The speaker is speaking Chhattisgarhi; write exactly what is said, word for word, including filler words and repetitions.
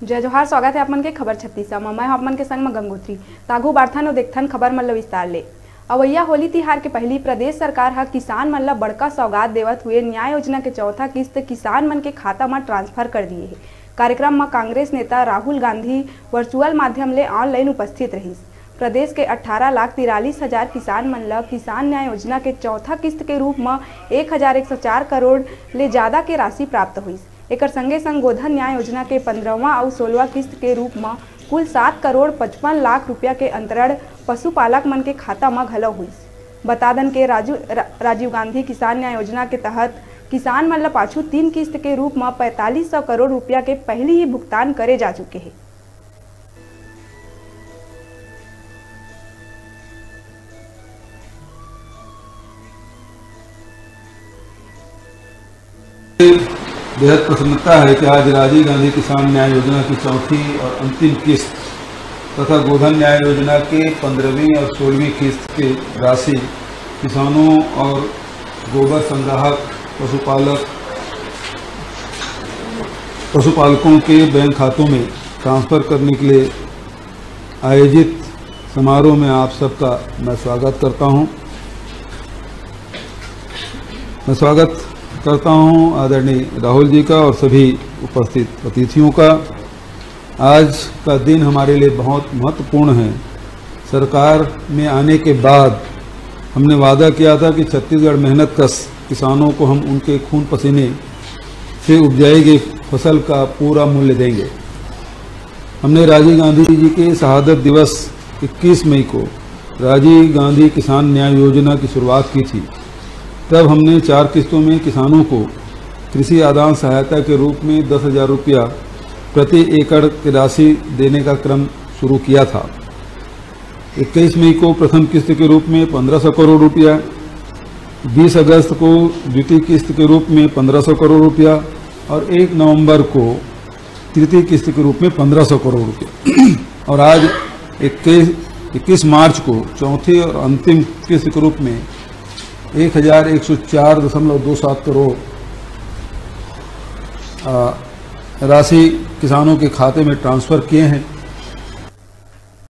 जय जोहार, स्वागत है आप मन के खबर छत्तीसा म। मैं हूं आप मन के संग म गंगोत्री। त आगू बाढ़थन अउ देखथन खबर मन ल विस्तार ले। अवइया होली तिहार के पहिली प्रदेश सरकार ह किसान मन ल बड़का सौगात देवत हुए न्याय योजना के चौथा किस्त किसान मन के खाता म ट्रांसफर कर दिए हे। कार्यक्रम म कांग्रेस नेता राहुल गांधी वर्चुअल माध्यम ले ऑनलाइन उपस्थित रहिस। प्रदेश के अट्ठारह लाख तिरालीस हजार किसान मन ल किसान न्याय योजना के चौथा किस्त के रूप म एक हजार एक सौ चार करोड़ ले जादा के राशि प्राप्त होइस। एकर संगे संग गोधन न्याय योजना के पंद्रहवां अउ सोलहवां किस्त के रूप म कुल सात करोड़ पचपन लाख रुपया के अंतरण पशुपालक मन के खाता म घलो होइस। बता दन के राजू, रा-, राजीव गांधी किसान न्याय योजना के तहत किसान मन ल पाछू तीन किस्त के रूप म पैंतालीस सौ करोड़ रुपया के पहिली ही भुगतान करे जा चुके हे। बेहद प्रसन्नता है कि आज राजीव गांधी किसान न्याय योजना की चौथी और अंतिम किस्त तथा गोधन न्याय योजना के पंद्रहवीं और सोलहवीं किस्त की राशि किसानों और गोबर संग्राहक, पशुपालक, पशुपालकों के बैंक खातों में ट्रांसफर करने के लिए आयोजित समारोह में आप सबका मैं स्वागत करता हूं। मैं स्वागत करता हूं आदरणीय राहुल जी का और सभी उपस्थित अतिथियों का। आज का दिन हमारे लिए बहुत महत्वपूर्ण है। सरकार में आने के बाद हमने वादा किया था कि छत्तीसगढ़ मेहनत कश किसानों को हम उनके खून पसीने से उपजाई गई फसल का पूरा मूल्य देंगे। हमने राजीव गांधी जी के शहादत दिवस इक्कीस मई को राजीव गांधी किसान न्याय योजना की शुरुआत की थी। तब हमने चार किस्तों में किसानों को कृषि आदान सहायता के रूप में दस हजार रुपया प्रति एकड़ की राशि देने का क्रम शुरू किया था। इक्कीस मई को प्रथम किस्त के रूप में पन्द्रह सौ करोड़ रुपया, बीस अगस्त को द्वितीय किस्त के रूप में पन्द्रह सौ करोड़ रुपया और एक नवंबर को तृतीय किस्त के रूप में पन्द्रह सौ करोड़ रुपया। और आज इक्कीस, इक्कीस मार्च को चौथी और अंतिम किस्त के रूप में एक हजार एक सौ चार दशमलव दो सात करोड़, आ, राशि किसानों के खाते में ट्रांसफर किए हैं।